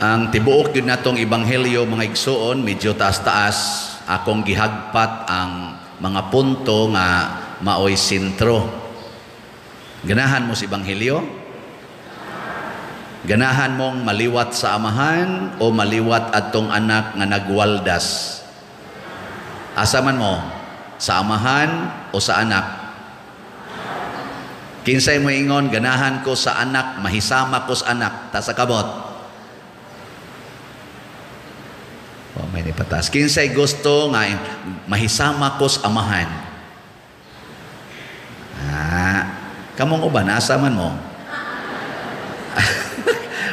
Ang tibuok yun natong ebanghelyo, mga igsuon, medyo taas-taas akong gihagpat ang mga punto nga maoy sentro. Ganahan mo sa ebanghelyo? Ganahan mong maliwat sa amahan o maliwat atong anak nga nagwaldas? Asa man mo? Sa amahan o sa anak? Kinsay mo ingon, ganahan ko sa anak, mahisama ko sa anak, ta sa kabot. Oh, may nipatas. Kinsay gusto nga mahisama ko sa amahan? Ah, kamong uban, asa man mo?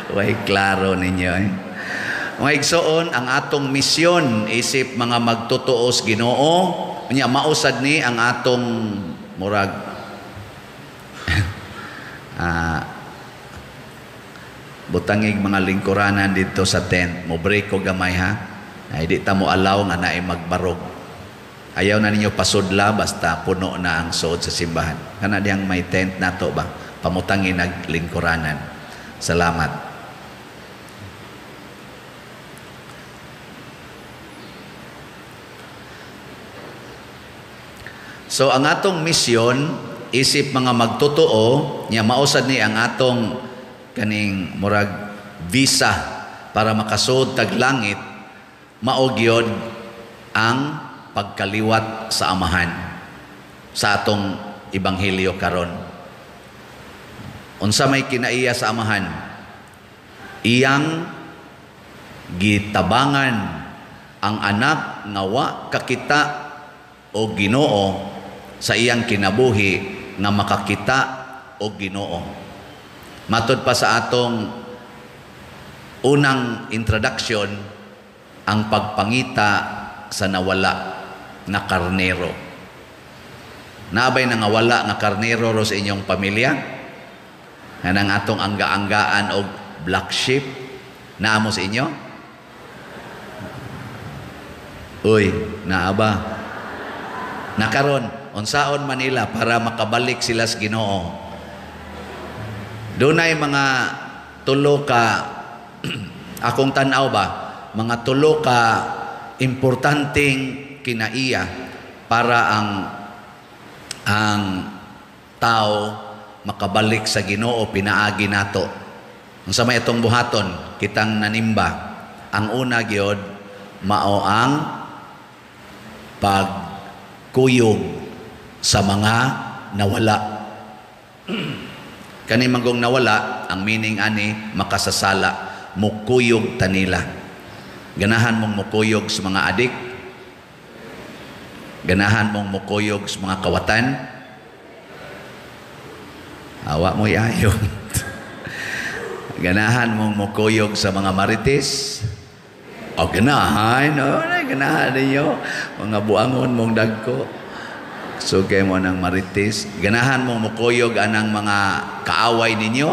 Way klaro ninyo eh. Mga igsoon, ang atong misyon isip mga magtutuos Ginoo, unya mausad ni ang atong murag butangig mga lingkuranan dito sa tent. Mo break ko gamay ha. Ay di ta mo alaw nga naay magbarog. Ayaw na ninyo pasudla basta puno na ang suod sa simbahan. Kana diyang may tent nato ba? Pamutangin naglingkuranan. Salamat. So ang atong misyon isip mga magtotoo nya mausad ni ang atong kaning murag visa para makasuod tag langit, mao gyud ang pagkaliwat sa amahan sa atong ebanghelyo karon. Unsa may kinaiya sa amahan? Iyang gitabangan ang anak nga wa kakita og Ginoo sa iyang kinabuhi nga makakita og Ginoo. Matod pa sa atong unang introduction, ang pagpangita sa nawala na karnero. Naabay nangawala nga karnero ro sa inyong pamilya? Kanang atong angga-anggaan og black sheep, naa mo sa inyo? Uy, naa ba? Nakaron, unsaon Manila para makabalik sila sa Ginoo. Dunay mga tulo ka akong tan-aw ba, mga tulo ka importanteng kinaiya para ang tao makabalik sa Ginoo pinaagi nato. Unsa may atong buhaton kitang nanimba? Ang una gyud mao ang pagkuyog sa mga nawala. Kani manggong nawala, ang meaning ani makasasala, mukuyog tanila. Ganahan mong mukuyog sa mga adik? Ganahan mong mukuyog sa mga kawatan? Awa mo iayon. Ganahan mong mukuyog sa mga marites? O ganahan, o ganahan ninyo. Mga buangon mong dagko. Sugay mo ng marites. Ganahan mong mukuyog anang mga kaaway ninyo?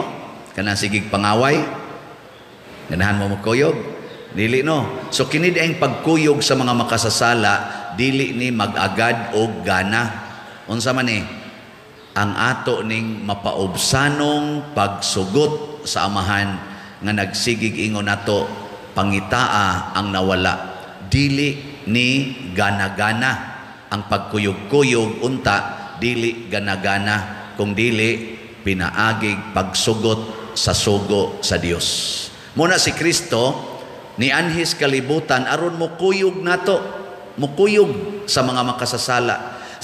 Kanang sigig pangaway? Ganahan mo mukuyog? Dili no. So kini ang pagkuyog sa mga makasasala, dili ni mag-agad og gana. Unsa man ni? Ang ato ning mapaubsanong pagsugot sa amahan nga nagsigig ingon nato, pangitaa ang nawala. Dili ni gana-gana ang pagkuyog-kuyog unta, dili gana-gana kung dili pinaagig pagsugot sa sugo sa Dios. Muna si Kristo nianhis kalibutan aron mukuyog nato, mukuyog sa mga makasasala.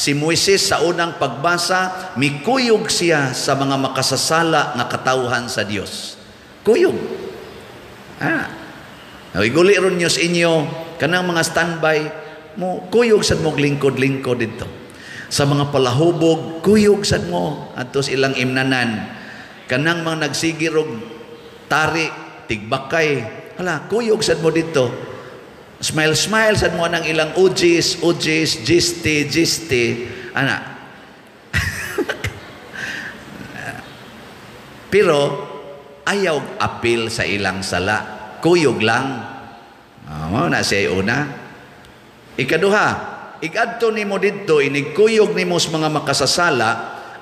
Si Moises sa unang pagbasa, mikuyog siya sa mga makasasala nga katawhan sa Dios. Kuyog. Ah. Iguli ron niyo sa inyo kanang mga standby mo, kuyog sad mo lingkod-lingkod didto. Sa mga palahubog, kuyog sad mo adto sa ilang imnanan. Kanang mga nagsigirog tari, tigbakay, hala, kuyog sad mo dito. Smile, smile sad mo anang ilang ujis, ujis, gisti, gisti, ana. Pero ayaw apil sa ilang sala, kuyog lang. Mao na siya una. Ikaduha, igadto nimo didto inigkuyog nimo sa mga makasasala,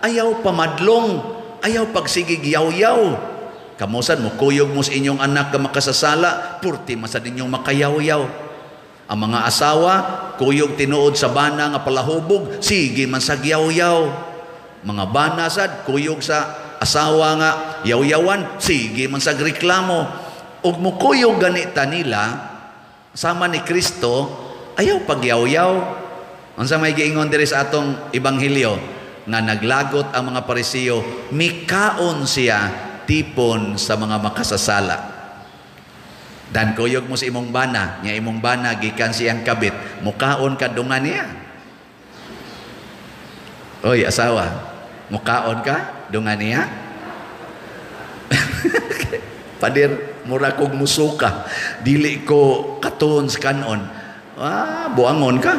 ayaw pamadlong, ayaw pagsigig yaw-yaw. Kamo sad mokuyog mo sa inyong anak nga makasasala, purti man sad ninyong makayaw-yaw. Ang mga asawa, kuyog tinuod sa bana nga palahubog, sige man sa yaw-yaw. Mga bana sad, kuyog sa asawa nga yaw-yawan, sige man sa reklamo. Ug mokuyog ganita nila, sama ni Kristo, ayaw pagyaw-yaw. Unsa may giingon diri sa atong ebanghelyo nga naglagot ang mga Parisiyo, mikaon siya tipon sa mga makasasala. Dan kuyog mo sa imong bana, nya imong bana gikan siyang kabit, mukaon ka dungan niya. Oy, asawa, mukaon ka dungan niya? Pader, mura kog musuka, dili ko katuon sa kanon. Ah, buangon ka.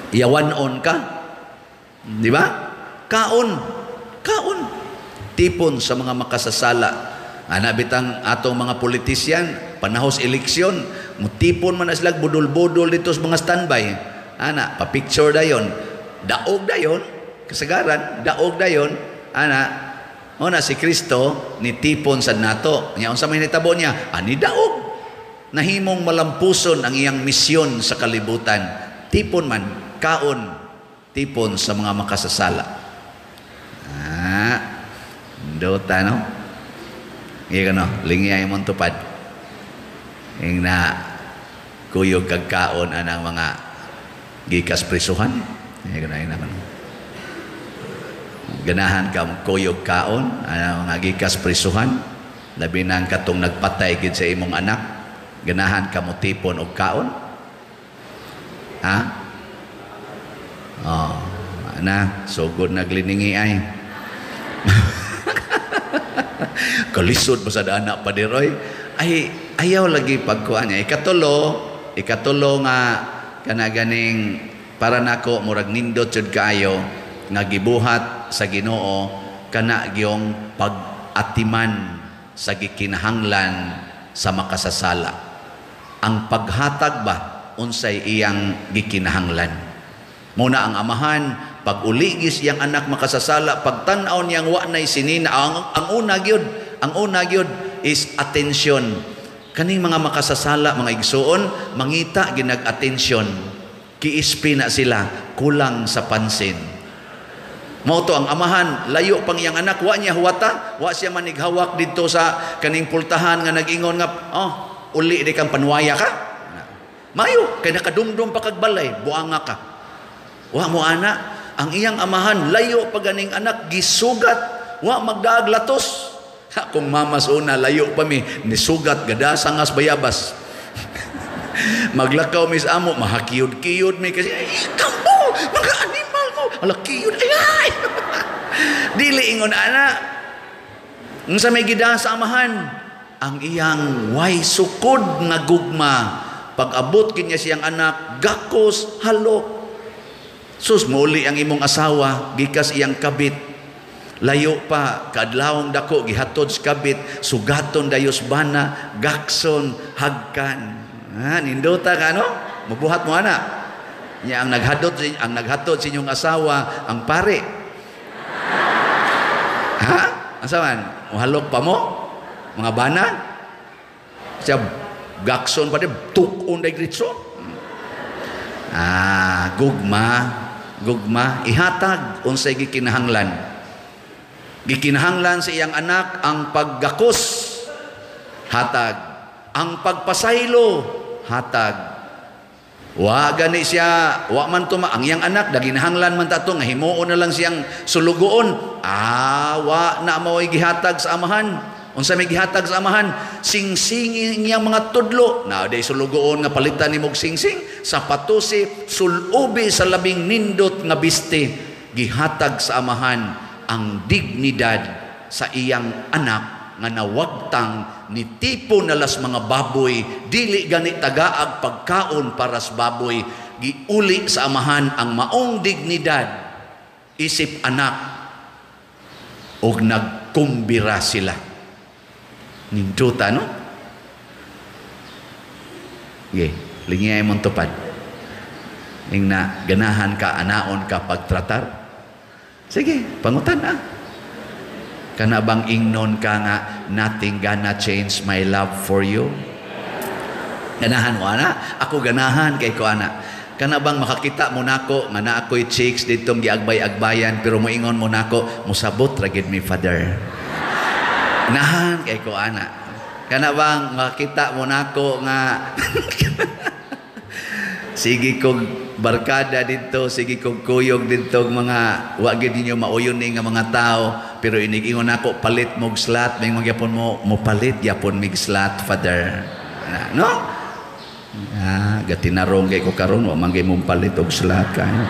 Yawanon ka. Di ba? Kaon. Kaon. Tipon sa mga makasasala. Ana bitang atong mga politisyan, panahos eleksyon, mutipon man na sila budol-budol dito sa mga standby. Ana, pa-picture dayon. Daog dayon, kasagaran, daog dayon. Ana, una si Kristo nitipon sad nato. Nya unsa may nitabo niya? Ani daog. Nahimong malampuson ang iyang misyon sa kalibutan. Tipon man, kaon, tipon sa mga makasasala. Ah, dota no? Iya no, lingi ay mong tupad. Ing na kuyog kag kaon anang mga gikas prisuhan. Iya no, ing na ganahan ka kuyog kaon anang mga gikas prisuhan. Labi na ang katong nagpatay gid sa imong anak. Ganahan ka mo tipon og kaon? Ha? Oh, ana, sugod nagliningi ay. Kalisod ba sa anak padiroy? Ay, ayaw lagi pagkuha niya. Ikatulo nga kana ganing para nako murag nindot jud kaayo nga gibuhat sa Ginoo kana gyong pag-atiman sa gikinahanglan sa makasasala. Ang paghatag ba unsay iyang gikinahanglan? Muna ang amahan, pag uligis iyang anak makasasala, pagtan-aw niyang wa nay sinina, ang una gyud is attention. Kaning mga makasasala, mga igsuon, mangita ginag-attention. Kiispi na sila, kulang sa pansin. Mao to ang amahan, layo pang iyang anak, wa niya huwata, wa siya manighawak didto sa kaning pultahan nga nag-ingon nga, oh, uli di kang panuwaya ka. Mayo, kay nakadumdum pa kag balay, buanga ka. Wa mo ana, ang iyang amahan layo pa ganing anak gisugat, wa magdaag latos. Ha, kung mamas una layo pa mi nisugat gada sangas bayabas. Maglakaw mis amo, mahakiyod-kiyod mi kasi ay kampo, mga animal mo, ala kiyod ay ay. Dili ingon ana. Unsa may gida sa amahan, ang iyang way sukod nga gugma. Pag-abot kinya siyang anak, gakos halok. Sus, muli ang imong asawa, gikas iyang kabit. Layo pa, kaadlawong dako, gihatod sa kabit, sugaton dayos bana, gakson, hagkan. Ha, nindota ka, no? Mabuhat mo, ana. Nya, ang naghatod sa inyong asawa, ang pare. Ha? Asa man? Muhalok pa mo? Mga bana? Siya, gakson pa din, tukon day gritso. Ah, gugma. Gugma, ihatag unsay gikinahanglan. Gikinahanglan sa iyang anak ang paggakos, hatag. Ang pagpasaylo, hatag. Wa gani siya, wa man tuma ang iyang anak daginahanglan man tato nga himuon na lang siyang sulugoon. Ah, wa na mao'y gihatag sa amahan. Unsa may gihatag sa amahan? Singsingin niyang mga tudlo. Na day sulugoon nga palitan nimog singsing, sapatusi, sulubi sa labing nindot nga biste. Gihatag sa amahan ang dignidad sa iyang anak nga nawagtang ni tipo nalas mga baboy, dili gani tagaag pagkaon para sa baboy. Giuli sa amahan ang maong dignidad isip anak og nagkumbira sila. Ninduta, no? Okay, lingiyay mong tupad. Ing na, ganahan ka, anaon ka pagtratar. Sige, pangutan ah. Kana bang ingnon ka nga, "Nothing gonna change my love for you"? Ganahan mo ana? Ako ganahan kay ko ana. Kana bang makakita mo nako nga naa ko'y chicks ditong giagbay-agbayan, pero moingon mo nako, "Musabot ra gid mi, Father"? Ganahan kay ko ana. Kana bang makakita mo nako nga sige kog barkada dito, sige kog kuyog dito, mga wa gid ninyo mauyon ni nga mga tao, pero inig-ingon nako, "Palit mog slot," may magyapon mo, "Mo palit gyapon mig slot, Father." Na, no? Ah, gatinarong kay ko karon, wa man gay mong palit og slot kayo.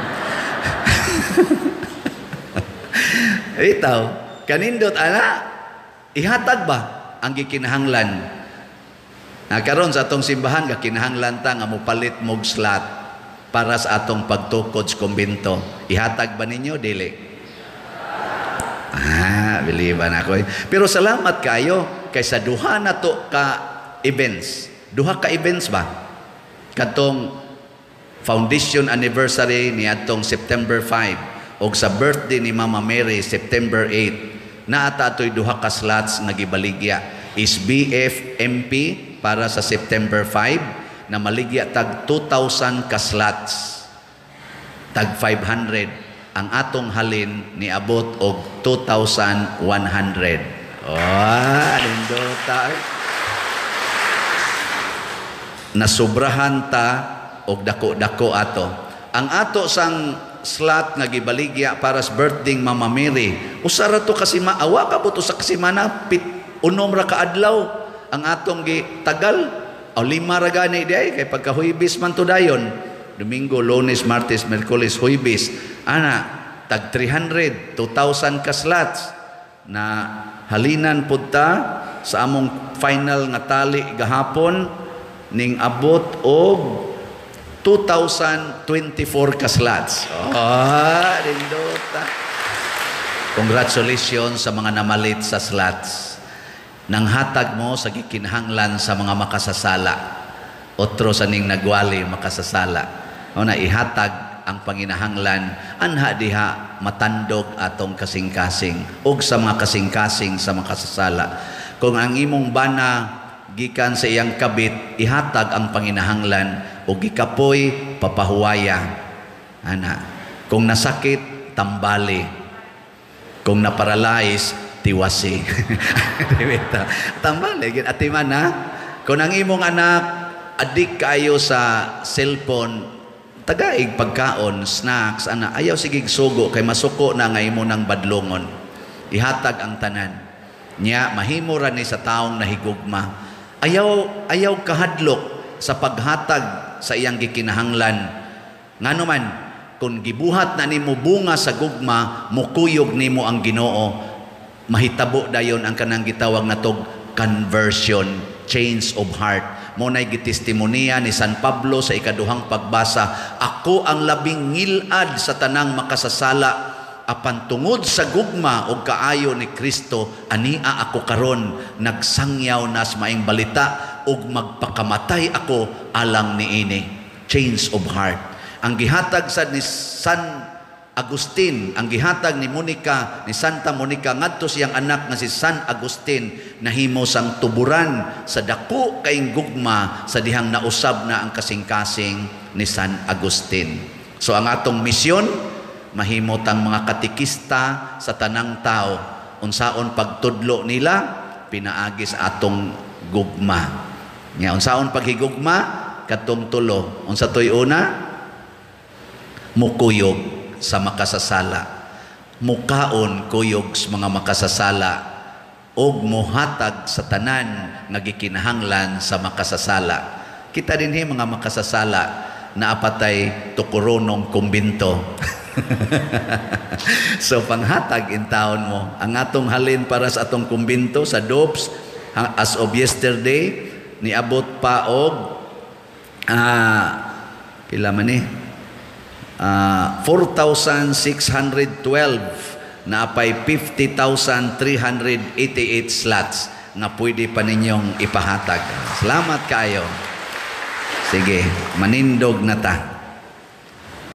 Itaw, kanindot ana, ihatag ba ang gikinahanglan? Na karon sa atong simbahan, gakinahanglan ta nga mopalit mog slot para sa atong pagtukod sa kumbento. Ihatag ba ninyo? Dili. Ah, biliban ako. Pero salamat kayo kay sa duha na to ka events. Duha ka events ba? Katong foundation anniversary ni atong September 5 og sa birthday ni Mama Mary September 8, naata atoy duha ka slots nga gibaligya is BFMP para sa September 5 na maligya tag 2,000 ka slots, tag 500 ang atong halin, niabot og 2,100. Oh, nindota. Nasubrahan ta og dako-dako ato. Ang ato sang slot nga gibaligya para sa birthday Mama Mary, usa ra to kasi maawa ka buto sa kasimana, pit unom ra ka adlaw ang atong gitagal o 5 ra gani di ay kay pagka Huwebes man to dayon, Domingo, Lunes, Martes, Miyerkules, Huwebes ana, tag 300, 2,000 ka slots na halinan pud ta sa among final nga tali gahapon, ning abot og 2,024 ka slots. Oh, nindota. Congratulations sa mga namalit sa slots. Nang hatag mo sa gikinahanglan sa mga makasasala. Otro sa ning nagwali makasasala. O na ihatag ang panginahanglan anha diha matandog atong kasing-kasing og sa mga kasing-kasing sa makasasala. Kung ang imong bana gikan sa iyang kabit, ihatag ang panginahanglan, o gikapoy, papahuwaya. Ana, kung nasakit, tambali. Kung naparalyze, tiwasi. Tambali, atiman ha. Kung ang imong anak adik kayo sa cellphone, tagaig pagkaon, snacks, ana, ayaw sige sugo kay masuko na nga imo nang badlongon. Ihatag ang tanan. Nya mahimo ra ni sa taong nahigugma. Ayaw kahadlok sa paghatag sa iyang gikinahanglan. Ngano man, kung gibuhat na nimo bunga sa gugma, mukuyog nimo ang Ginoo, mahitabo dayon ang kanang gitawag natog conversion, change of heart. Mo nay gitestimonya ni San Pablo sa ikaduhang pagbasa, ako ang labing ngilad sa tanang makasasala, apan tungod sa gugma og kaayo ni Kristo, ania ako karon nagsangyaw nas maing balita ug magpakamatay ako alang niini. Change of heart. Ang gihatag sa ni San Agustin, ang gihatag ni Monica, ni Santa Monica ngadto siyang anak nga si San Agustin, nahimo sang tuburan sa dako kaing gugma sa dihang nausab na ang kasing-kasing ni San Agustin. So ang atong misyon, mahimot ang mga katikista sa tanang tao. Unsaon pagtudlo nila, pinaagi sa atong gugma. Nya unsaon paghigugma, katong tulo. Unsa toy una? Mukuyog sa makasasala, mukaon kuyog sa mga makasasala, og muhatag sa tanan nga gikinahanglan sa makasasala. Kita dinhi mga makasasala na apatay tukuronong kumbinto. So panghatag in taon mo ang atong halin para sa atong kumbinto sa Dobbs as of yesterday niabot pa og pila man ni 4,612 na apay 50,388 slots nga pwede pa ninyong ipahatag. Salamat kayo. Sige, manindog na ta.